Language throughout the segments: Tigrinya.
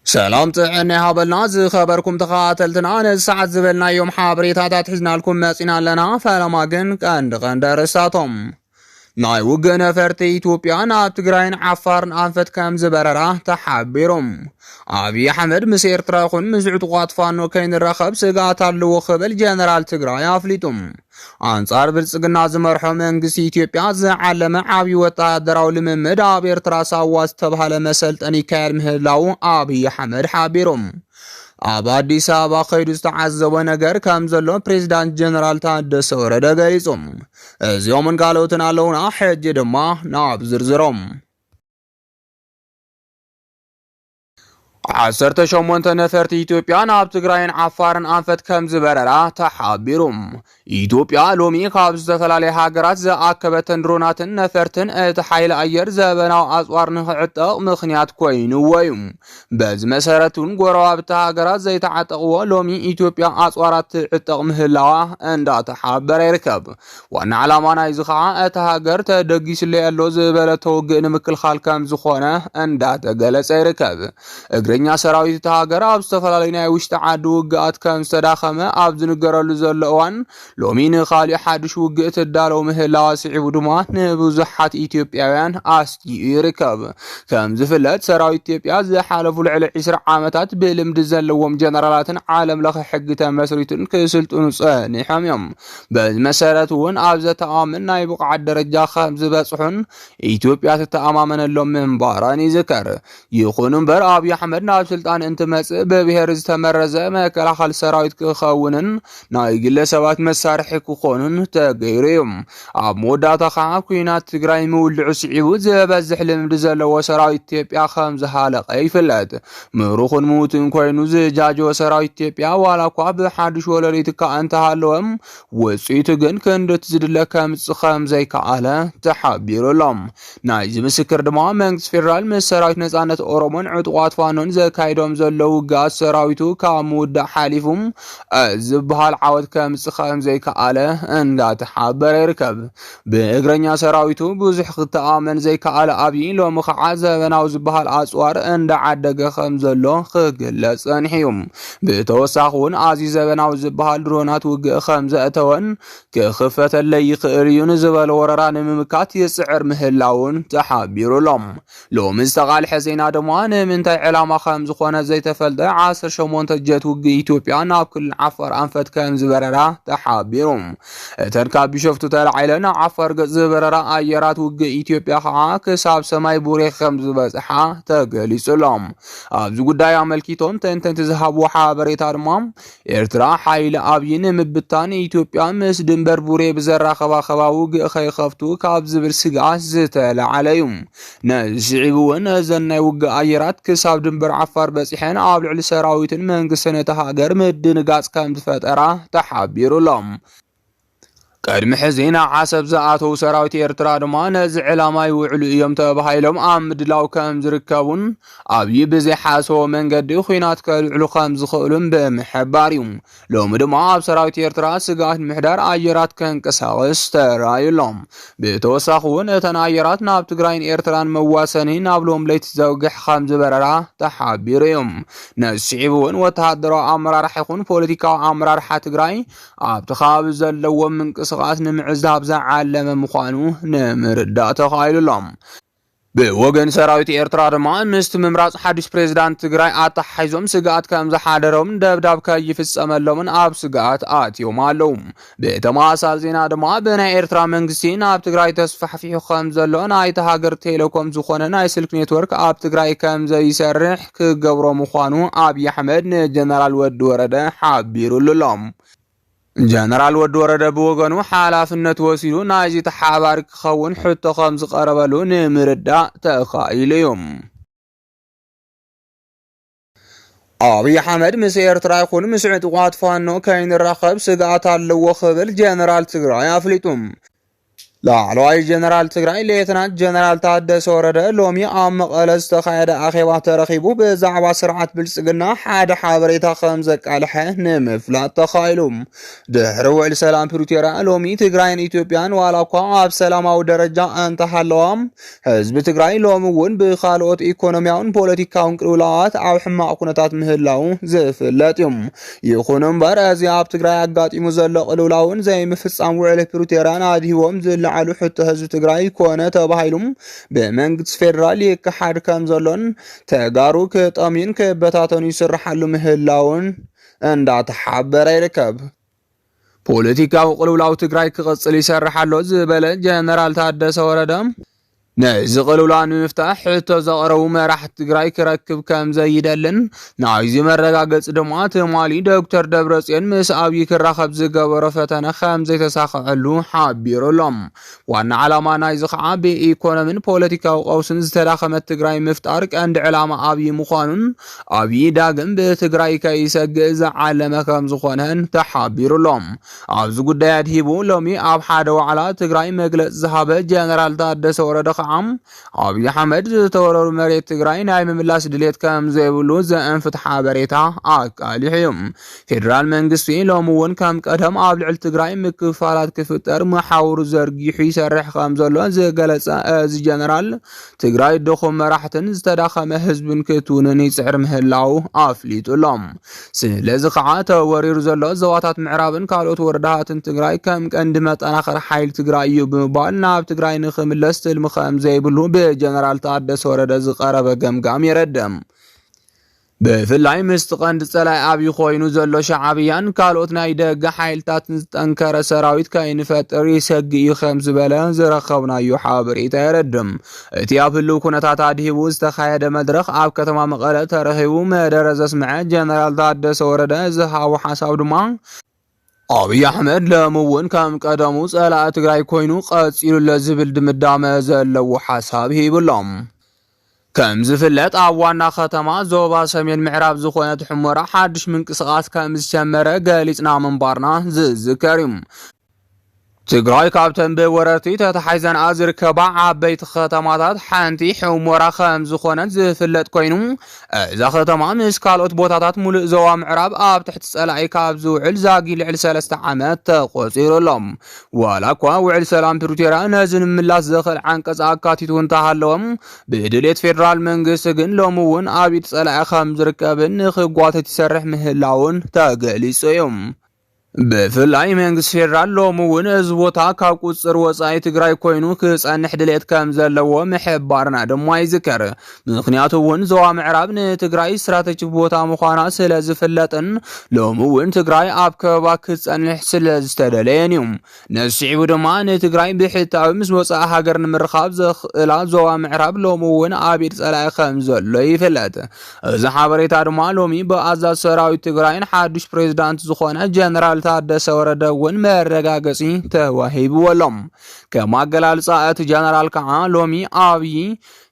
ሰላም ጥዕና ይሃበልና ዝኸበርኩም ተኸታተልትና፣ ነዚ ሰዓት ዝበልናዮም ሓበሬታታት ሒዝናልኩም መጺና ኣለና። ፈለማ ግን ቀንዲ ቀንዲ ኣርእስታቶም። ናይ ውግእ ነፈርቲ ኢትዮጵያ ናብ ትግራይን ዓፋርን ኣንፈት ከም ዝበረራ ተሓቢሩ። ኣብይ ኣሕመድ ምስ ኤርትራ ይኹን ምስ ዕጡቓት ፋኖ ከይንራኸብ ስግኣት ኣለዎ ክብል ጀነራል ትግራይ ኣፍሊጡ። ኣንጻር ብልጽግና ዝመርሖ መንግስቲ ኢትዮጵያ ዝዓለመ ዓብዪ ወታደራዊ ልምምድ ኣብ ኤርትራ ሳዋ ዝተባህለ መሰልጠኒ ይካየድ ምህላው ኣብይ ኣሕመድ ሓቢሩ። ኣብ ኣዲስ ኣበባ ከይዱ ዝተዓዘቦ ነገር ከም ዘሎ ፕሬዚዳንት ጀነራል ታደሰ ወረደ ገሊጹ። እዚኦምን ካልኦትን ኣለውና። ሕጂ ድማ ናብ ዝርዝሮም። ዓሰርተ ሸሞንተ ነፈርቲ ኢትዮጵያ ናብ ትግራይን ዓፋርን ኣንፈት ከም ዝበረራ ተሓቢሩ። ኢትዮጵያ ሎሚ ካብ ዝተፈላለያ ሃገራት ዝኣከበተን ድሮናትን ነፈርትን እቲ ሓይሊ ኣየር ዘበናዊ ኣጽዋር ንኽዕጠቕ ምኽንያት ኮይንዎ እዩ። በዚ መሰረት እውን ጎረባብቲ ሃገራት ዘይተዓጠቕዎ ሎሚ ኢትዮጵያ ኣጽዋራት ትዕጠቕ ምህላዋ እንዳተሓበረ ይርከብ። ዋና ዓላማ ናይዚ ከዓ እታ ሃገር ተደጊስለይ ኣሎ ዝበለቶ ውግእ ንምክልኻል ከም ዝኾነ እንዳተገለጸ ይርከብ። እግረኛ ሰራዊት እታ ሃገር ኣብ ዝተፈላለዩ ናይ ውሽጢ ዓዲ ውግኣት ከም ዝተዳኸመ ኣብ ዝንገረሉ ዘሎ እዋን፣ ሎሚ ንኻሊእ ሓድሽ ውግእ ትዳለው ምህላዋ ስዒቡ ድማ ንብዙሓት ኢትዮጵያውያን ኣስጊኡ ይርከብ። ከም ዝፍለጥ ሰራዊት ኢትዮጵያ ዝሓለፉ ልዕሊ ዕስራ ዓመታት ብልምዲ ዘለዎም ጀነራላትን ዓለም ለኸ ሕጊ ተመስሪቱን ክስልጥኑ ጸኒሖም እዮም። በዚ መሰረት እውን ኣብ ዘተኣማምን ናይ ብቕዓት ደረጃ ከም ዝበጽሑን ኢትዮጵያ ትተኣማመነሎም ምንባራን ይዝከር። ይኹን እምበር ኣብይ ኣሕመድ ናብ ስልጣን እንትመጽእ ብብሔር ዝተመረዘ መከላኸሊ ሰራዊት ክኸውንን ናይ ግለሰባት መሳርሒ ክኾኑን ተገይሩ እዩ። ኣብ መወዳእታ ከዓ ኲናት ትግራይ ምውልዑ ስዒቡ ዝበዝሕ ልምዲ ዘለዎ ሰራዊት ኢትዮጵያ ከም ዝሃለቐ ይፍለጥ። ምሩኽን ምዉትን ኮይኑ ዝጃጀወ ሰራዊት ኢትዮጵያ ዋላ እኳ ብሓድሽ ወለዶ ይትካእ እንተሃለወ ውፅኢቱ ግን ክንድቲ ዝድለ ከምጽእ ከም ዘይከኣለ ተሓቢሩ ኣሎ። ናይዚ ምስክር ድማ መንግስቲ ፌደራል ምስ ሰራዊት ነጻነት ኦሮሞን ዕጡቓት ፋኖን ዘካይዶም ዘለዉ ውግኣት ሰራዊቱ ካብ ምውዳእ ሓሊፉ እዚ ዝበሃል ዓወት ከምጽእ ከም ዘይከኣለ እንዳተሓበረ ይርከብ። ብእግረኛ ሰራዊቱ ብዙሕ ክተኣመን ዘይከኣለ ኣብይ ሎሚ ከዓ ዘበናዊ ዝበሃል ኣጽዋር እንዳዓደገ ከም ዘሎ ክግለጽ ጸኒሑ እዩ። ብተወሳኺ እውን ኣዝዩ ዘበናዊ ዝበሃል ድሮናት ውግእ ከም ዘእተወን ክኽፈተለይ ይኽእል እዩ ንዝበሎ ወረራ ንምምካት ይጽዕር ምህላውን ተሓቢሩ ኣሎ። ሎሚ ዝተቓልሐ ዜና ድማ ንምንታይ ዕላማ ከም ዝኾነ ዘይተፈልጠ ዓሰርተ ሸሞንተ ጀት ውግእ ኢትዮጵያ ናብ ክልል ዓፋር ኣንፈት ከም ዝበረራ ተሓቢሩ። እተን ካብ ቢሾፍቱ ተላዒለን ናብ ዓፋር ገጽ ዝበረራ ኣየራት ውግእ ኢትዮጵያ ከዓ ክሳብ ሰማይ ቡሬ ከም ዝበጽሓ ተገሊጹ ኣሎ። ኣብዚ ጉዳይ ኣመልኪቶም ተንተንቲ ዝሃብዎ ሓበሬታ ድማ ኤርትራ ሓይሊ ኣብይ ንምብታን ኢትዮጵያ ምስ ድንበር ቡሬ ብዘራኸባ ከባቢ ውግእ ከይኸፍቱ ካብ ዝብል ስግኣት ዝተላዓለ እዩ። ነዚ ስዒቡ እውን እዘን ናይ ውግእ ኣየራት ክሳብ ድንበር ዓፋር በጺሐን ኣብ ልዕሊ ሰራዊትን መንግስትን እታ ሃገር ምድንጋጽ ከም ዝፈጠራ ተሓቢሩ ኣሎ። ቅድሚ ሕዚ ናብ ዓሰብ ዝኣተዉ ሰራዊት ኤርትራ ድማ ነዚ ዕላማ ይውዕሉ እዮም ተባሂሎም ኣብ ምድላው ከም ዝርከቡን ኣብይ ብዘይሓሰቦ መንገዲ ኲናት ከልዕሉ ከም ዝኽእሉን ብምሕባር እዩ። ሎሚ ድማ ኣብ ሰራዊት ኤርትራ ስግኣት ምሕዳር ኣየራት ከንቀሳቕስ ተራእዩ ኣሎ። ብተወሳኺ እውን እተን ኣየራት ናብ ትግራይን ኤርትራን መዋሰኒ ናብ ሎም ለይቲ ዘውግሕ ከም ዝበረራ ተሓቢሩ እዩ። ነዚ ስዒቡ እውን ወተሃደራዊ ኣመራርሓ ይኹን ፖለቲካዊ ኣመራርሓ ትግራይ ኣብቲ ከባቢ ዘለዎ ምንቅስቓስ ንምዕዛብ ዝዓለመ ምዃኑ ንምርዳእ ተኻኢሉ ኣሎ። ብወገን ሰራዊት ኤርትራ ድማ ምስቲ ምምራጽ ሓድሽ ፕሬዝዳንት ትግራይ ኣተሓሒዞም ስግኣት ከም ዝሓደሮምን ደብዳብ ከይፍጸመሎምን ኣብ ስግኣት ኣትዮም ኣለዉ። ብተመሳሳሊ ዜና ድማ ብናይ ኤርትራ መንግስቲ ናብ ትግራይ ተስፋሕፊሑ ከም ዘሎ ናይቲ ሃገር ቴሌኮም ዝኾነ ናይ ስልክ ኔትወርክ ኣብ ትግራይ ከም ዘይሰርሕ ክገብሮ ምዃኑ ኣብይ ኣሕመድ ንጀነራል ወዲ ወረደ ሓቢሩሉ ኣሎ። ጀነራል ወዲ ወረደ ብወገኑ ሓላፍነት ወሲዱ ናይዚ ተሓባሪ ክኸውን ሕቶ ከም ዝቐረበሉ ንምርዳእ ተኻኢሉ እዩ። ኣብይ ኣሕመድ ምስ ኤርትራ ይኹን ምስ ዕጡቓት ፋኖ ከይንራኸብ ስግኣት ኣለዎ ክብል ጀነራል ትግራይ ኣፍሊጡ። ላዕለዋይ ጀነራል ትግራይ ሌተናንት ጀነራል ታደሰ ወረደ ሎሚ ኣብ መቐለ ዝተኻየደ ኣኼባ ተረኺቡ ብዛዕባ ስርዓት ብልጽግና ሓደ ሓበሬታ ከም ዘቃልሐ ንምፍላጥ ተኻኢሉ። ድሕሪ ውዕል ሰላም ፕሪቶርያ ሎሚ ትግራይን ኢትዮጵያን ዋላ እኳ ኣብ ሰላማዊ ደረጃ እንተሃለዋ፣ ህዝቢ ትግራይ ሎሚ እውን ብኻልኦት ኢኮኖሚያውን ፖለቲካውን ቅልውላዋት ኣብ ሕማቕ ኩነታት ምህላው ዝፍለጥ እዩ። ይኹን እምበር፣ እዚ ኣብ ትግራይ ኣጋጢሙ ዘሎ ቅልውላውን ዘይምፍጻም ውዕል ፕሪቶርያን ኣድሂቦም ዝለዓሉ ሕቶ ህዝቢ ትግራይ ኮነ ተባሂሉ ብመንግስቲ ፌደራል ይከሓድ ከም ዘሎን ተጋሩ ክጠምዩን ክበታተኑ ይስርሓሉ ምህላውን እንዳተሓበረ ይርከብ። ፖለቲካዊ ቅልውላው ትግራይ ክቕጽል ይሰርሕ ኣሎ ዝበለ ጀነራል ታደሰ ወረደ፣ ነዚ ቅልውላው ንምፍታሕ ሕቶ ዘቕረቡ መራሕቲ ትግራይ ክረክብ ከም ዘይደልን ናይዚ መረጋገጺ ድማ ትማሊ ዶክተር ደብረጽዮን ምስ ኣብዪ ክራኸብ ዝገበሮ ፈተነ ከም ዘይተሳኽዐሉ ሓቢሩ ኣሎ። ዋና ዓላማ ናይዚ ከዓ ብኢኮኖሚን ፖለቲካዊ ቀውስን ዝተዳኸመት ትግራይ ምፍጣር ቀንዲ ዕላማ ኣብዪ ምዃኑን ኣብዪ ዳግም ብትግራይ ከይሰግእ ዝዓለመ ከም ዝኾነን ተሓቢሩ ኣሎ። ኣብዚ ጉዳይ ኣድሂቡ ሎሚ ኣብ ሓደ ዋዕላ ትግራይ መግለፂ ዝሃበ ጀነራል ታደሰ ወረደ ከዓ ኣብዪ ኣሕመድ ዝተወረሩ መሬት ትግራይ ናይ ምምላስ ድሌት ከም ዘይብሉ ዘእንፍት ሓበሬታ ኣቃሊሑ እዩ። ፌደራል መንግስቲ ሎሚ እውን ከም ቀደም ኣብ ልዕሊ ትግራይ ምክፍፋላት ክፍጠር መሓውሩ ዘርጊሑ ይሰርሕ ከም ዘሎ ዝገለጸ እዚ ጀነራል ትግራይ ድኹም መራሕትን ዝተዳኸመ ህዝብን ክትውንን ይጽዕር ምህላው ኣፍሊጡ ኣሎ። ስለዚ ከዓ ተወሪሩ ዘሎ ዞባታት ምዕራብን ካልኦት ወረዳታትን ትግራይ ከም ቀንዲ መጠናኸሪ ሓይሊ ትግራይ እዩ ብምባል ናብ ትግራይ ንኽምለስ ትልሚ ከም ዘይብሉ ብጀነራል ታደሰ ወረደ ዝቐረበ ገምጋም የረድእ። ብፍላይ ምስቲ ቀንዲ ጸላኢ ኣብይ ኮይኑ ዘሎ ሻዕብያን ካልኦት ናይ ደገ ሓይልታትን ዝጠንከረ ሰራዊት ከይንፈጥር ይሰግእ እዩ ከም ዝበለ ዝረኸብናዮ ሓበሬታ የረድም። እቲ ኣብ ህልው ኩነታት ኣድሂቡ ዝተኻየደ መድረኽ ኣብ ከተማ መቐለ ተረኺቡ መደረ ዘስምዐ ጀነራል ታደሰ ወረደ ዝሃቦ ሓሳብ ድማ ኣብይ ኣሕመድ ሎሚ እውን ከም ቀደሙ ጸላኢ ትግራይ ኮይኑ ቀጺሉ ኣሎ ዝብል ድምዳመ ዘለዎ ሓሳብ ሂብሎም። ከም ዝፍለጥ ኣብ ዋና ከተማ ዞባ ሰሜን ምዕራብ ዝኾነት ሑመራ ሓድሽ ምንቅስቓስ ከም ዝጀመረ ገሊጽና ምንባርና ዝዝከር እዩ። ትግራይ ካብተን ብወረርቲ ተታሒዘንኣ ዝርከባ ዓበይቲ ከተማታት ሓንቲ ሑመራ ከም ዝኾነት ዝፍለጥ ኮይኑ፣ እዛ ከተማ ምስ ካልኦት ቦታታት ሙሉእ ዞባ ምዕራብ ኣብ ትሕቲ ጸላኢ ካብ ዝውዕል ዛጊ ልዕሊ ሰለስተ ዓመት ተቖጺሩ ኣሎ። ዋላ እኳ ውዕል ሰላም ፕሪቶርያ ነዚ ንምላስ ዘኽእል ዓንቀጽ ኣካቲቱ እንተሃለወ፣ ብድሌት ፌደራል መንግስቲ ግን ሎሚ እውን ኣብ ኢድ ጸላኢ ከም ዝርከብን ንኽጓተት ይሰርሕ ምህላውን ተገሊጹ እዩ። ብፍላይ መንግስቲ ፌደራል ሎሚ እውን እዚ ቦታ ካብ ቁጽር ወጻኢ ትግራይ ኮይኑ ክጸንሕ ድሌት ከም ዘለዎ ምሕባርና ድማ ይዝከር። ምኽንያቱ እውን ዞባ ምዕራብ ንትግራይ ስትራቴጂክ ቦታ ምዃና ስለ ዝፍለጥን ሎሚ እውን ትግራይ ኣብ ከበባ ክትጸንሕ ስለ ዝተደለየን እዩ። ነዚ ስዒቡ ድማ ንትግራይ ብሕታዊ ምስ ወጻኢ ሃገር ንምርኻብ ዘኽእላ ዞባ ምዕራብ ሎሚ እውን ኣብ ኢድ ጸላኢ ከም ዘሎ ይፍለጥ። እዚ ሓበሬታ ድማ ሎሚ ብኣዛዚ ሰራዊት ትግራይን ሓዱሽ ፕሬዝዳንት ዝኾነ ጀነራል ታደሰ ወረደ እውን መረጋገጺ ተዋሂብዎ ኣሎ። ከም ኣገላልጻ እቲ ጀነራል ከዓ ሎሚ ኣብይ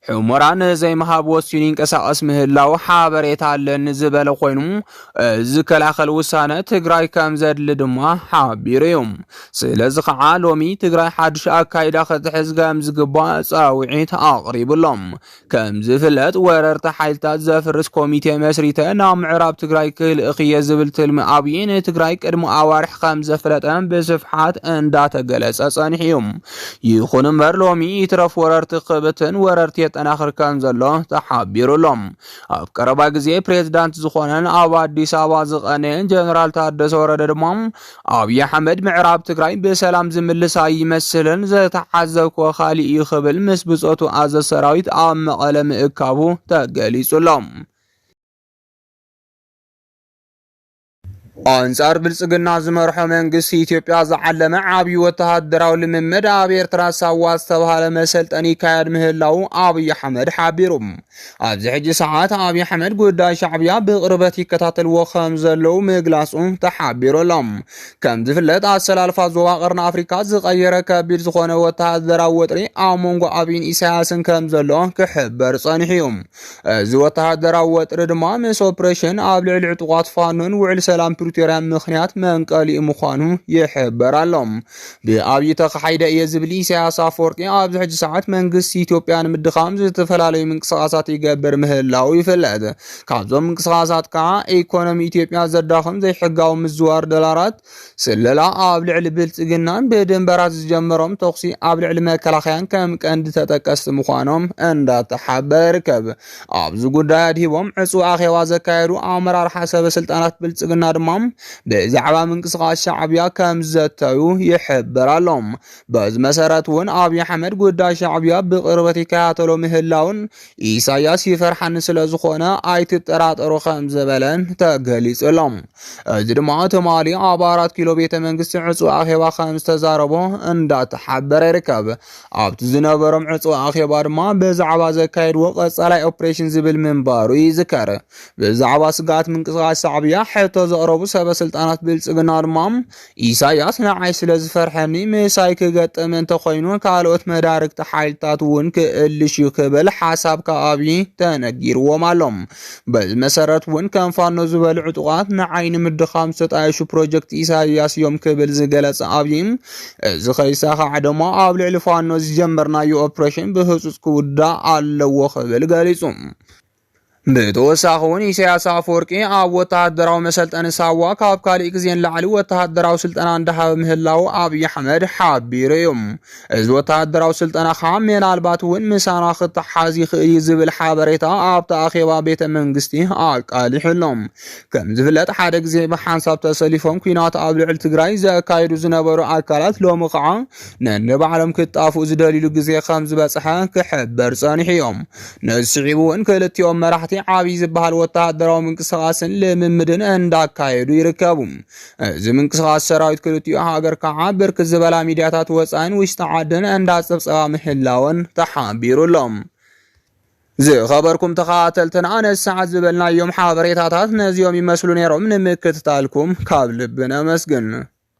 ሑመራ ንዘይምሃብ ወሲኑ ይንቀሳቐስ ምህላው ሓበሬታ ኣለኒ ዝበለ ኮይኑ፣ እዚ ዝከላኸል ውሳነ ትግራይ ከም ዘድሊ ድማ ሓቢሩ እዩ። ስለዚ ከዓ ሎሚ ትግራይ ሓድሽ ኣካይዳ ክትሕዝ ከም ዝግባእ ጻውዒት ኣቕሪቡ ኣሎ። ከም ዝፍለጥ ወረርቲ ሓይልታት ዘፍርስ ኮሚቴ መስሪተ ናብ ምዕራብ ትግራይ ክልእኽ እየ ዝብል ትልሚ ኣብይ ንትግራይ ቅድሚ ኣዋርሕ ከም ዘፍለጠ ብስፍሓት እንዳተገለጸ ጸኒሑ እዩ። ይኹን እምበር ሎሚ ይትረፍ ወረርቲ ክብትን ወረርቲ የጠናኽር ከም ዘሎ ተሓቢሩ ኣሎ። ኣብ ቀረባ ግዜ ፕሬዝዳንት ዝኾነን ኣብ ኣዲስ ኣበባ ዝቐነየን ጀነራል ታደሰ ወረደ ድማ ኣብይ ኣሕመድ ምዕራብ ትግራይ ብሰላም ዝምልስ ኣይመስልን፣ ዝተዓዘብክዎ ካሊእ እዩ ክብል ምስ ብጾቱ ኣዘ ሰራዊት ኣብ መቐለ ምእካቡ ተገሊጹ ኣሎ። ኣንጻር ብልጽግና ዝመርሖ መንግስቲ ኢትዮጵያ ዝዓለመ ዓብዪ ወተሃደራዊ ልምምድ ኣብ ኤርትራ ሳዋ ዝተባህለ መሰልጠኒ ይካየድ ምህላው ኣብይ ኣሕመድ ሓቢሩ። ኣብዚ ሕጂ ሰዓት ኣብይ ኣሕመድ ጉዳይ ሻዕብያ ብቕርበት ይከታተልዎ ከም ዘለዉ ምግላጹ ተሓቢሩ ኣሎ። ከም ዝፍለጥ ኣሰላልፋ ዞባ ቀርኒ ኣፍሪካ ዝቐየረ ከቢድ ዝኾነ ወተሃደራዊ ወጥሪ ኣብ መንጎ ኣብይን ኢሳያስን ከም ዘሎ ክሕበር ጸኒሑ እዩ። እዚ ወተሃደራዊ ወጥሪ ድማ ምስ ኦፕሬሽን ኣብ ልዕሊ ዕጡቓት ፋኖን ውዕል ሰላም ፕሪቶርያ ምኽንያት መንቀሊኡ ምዃኑ ይሕበር ኣሎ። ብኣብይ ተኻሒደ እየ ዝብል ኢሳያስ ኣፈወርቂ ኣብዚ ሕጂ ሰዓት መንግስቲ ኢትዮጵያ ንምድኻም ዝተፈላለዩ ምንቅስቃሳት ይገብር ምህላው ይፍለጥ። ካብዞም ምንቅስቃሳት ከዓ ኢኮኖሚ ኢትዮጵያ ዘዳኽም ዘይሕጋዊ ምዝዋር ዶላራት፣ ስለላ፣ ኣብ ልዕሊ ብልጽግናን ብድንበራት ዝጀመሮም ተኹሲ ኣብ ልዕሊ መከላኸያን ከም ቀንዲ ተጠቀስቲ ምዃኖም እንዳተሓበረ ይርከብ። ኣብዚ ጉዳይ ኣድሂቦም ዕጹ ኣኼባ ዘካየዱ ኣመራርሓ ሰበ ስልጣናት ብልጽግና ድማ ብዛዕባ ምንቅስቃስ ሻዕብያ ከም ዘተዩ ይሕበር ኣሎ። በዚ መሰረት እውን ኣብይ ኣሕመድ ጉዳይ ሻዕብያ ብቅርበት ይከታተሎ ምህላውን ኢሳያስ ይፈርሓኒ ስለ ዝኾነ ኣይትጠራጠሩ ከም ዝበለን ተገሊጹ ኣሎ። እዚ ድማ ትማሊ ኣብ ኣራት ኪሎ ቤተ መንግስቲ ዕጹ ኣኼባ ከም ዝተዛረቦ እንዳተሓበረ ይርከብ። ኣብቲ ዝነበሮም ዕጹ ኣኼባ ድማ ብዛዕባ ዘካየድዎ ቀጻላይ ኦፕሬሽን ዝብል ምንባሩ ይዝከር። ብዛዕባ ስግኣት ምንቅስቃስ ሻዕብያ ሕቶ ዘቕረቡ ሰበ ስልጣናት ብልጽግና ድማ ኢሳያስ ንዓይ ስለ ዝፈርሐኒ ምሳይ ክገጥም እንተኾይኑ ካልኦት መዳርግቲ ሓይልታት እውን ክእልሽ እዩ ክብል ሓሳብ ካብ ኣብይ ተነጊርዎም ኣሎ። በዚ መሰረት እውን ከም ፋኖ ዝበሉ ዕጡቓት ንዓይ ንምድኻም ዝተጣየሹ ፕሮጀክት ኢሳያስ እዮም ክብል ዝገለጸ ኣብይ፣ እዚ ከይሳኻዕ ድማ ኣብ ልዕሊ ፋኖ ዝጀመርናዮ ኦፕሬሽን ብህጹጽ ክውዳእ ኣለዎ ክብል ገሊጹ። ብተወሳኺ እውን ኢሳያስ ኣፈወርቂ ኣብ ወተሃደራዊ መሰልጠኒ ሳዋ ካብ ካሊእ ግዜ ንላዕሊ ወተሃደራዊ ስልጠና እንዳሃበ ምህላው ኣብይ ኣሕመድ ሓቢሩ እዩ። እዚ ወተሃደራዊ ስልጠና ከዓ ምናልባት እውን ምሳና ክተሓዝ ይኽእል እዩ ዝብል ሓበሬታ ኣብቲ ኣኼባ ቤተ መንግስቲ ኣቃሊሑ ኣሎ። ከም ዝፍለጥ ሓደ ግዜ ብሓንሳብ ተሰሊፎም ኲናት ኣብ ልዕሊ ትግራይ ዘካይዱ ዝነበሩ ኣካላት ሎሚ ከዓ ነንባዕሎም ክጣፍኡ ዝደልዩሉ ግዜ ከም ዝበፅሐ ክሕበር ፀኒሑ እዮም። ነዚ ስዒቡ እውን ክልቲኦም መራሕቲ ዓብዪ ዝበሃል ወተሃደራዊ ምንቅስቃስን ልምምድን እንዳካየዱ ይርከቡ። እዚ ምንቅስቃስ ሰራዊት ክልቲኡ ሃገር ከዓ ብርክት ዝበላ ሚድያታት ወፃኢን ውሽጢ ዓድን እንዳፀብፀባ ምህላወን ተሓቢሩ ኣሎ። ዝኸበርኩም ተኸታተልትና ነዚ ሰዓት ዝበልናዮም ሓበሬታታት ነዚኦም ይመስሉ ነይሮም። ንምክትታልኩም ካብ ልቢ ነመስግን።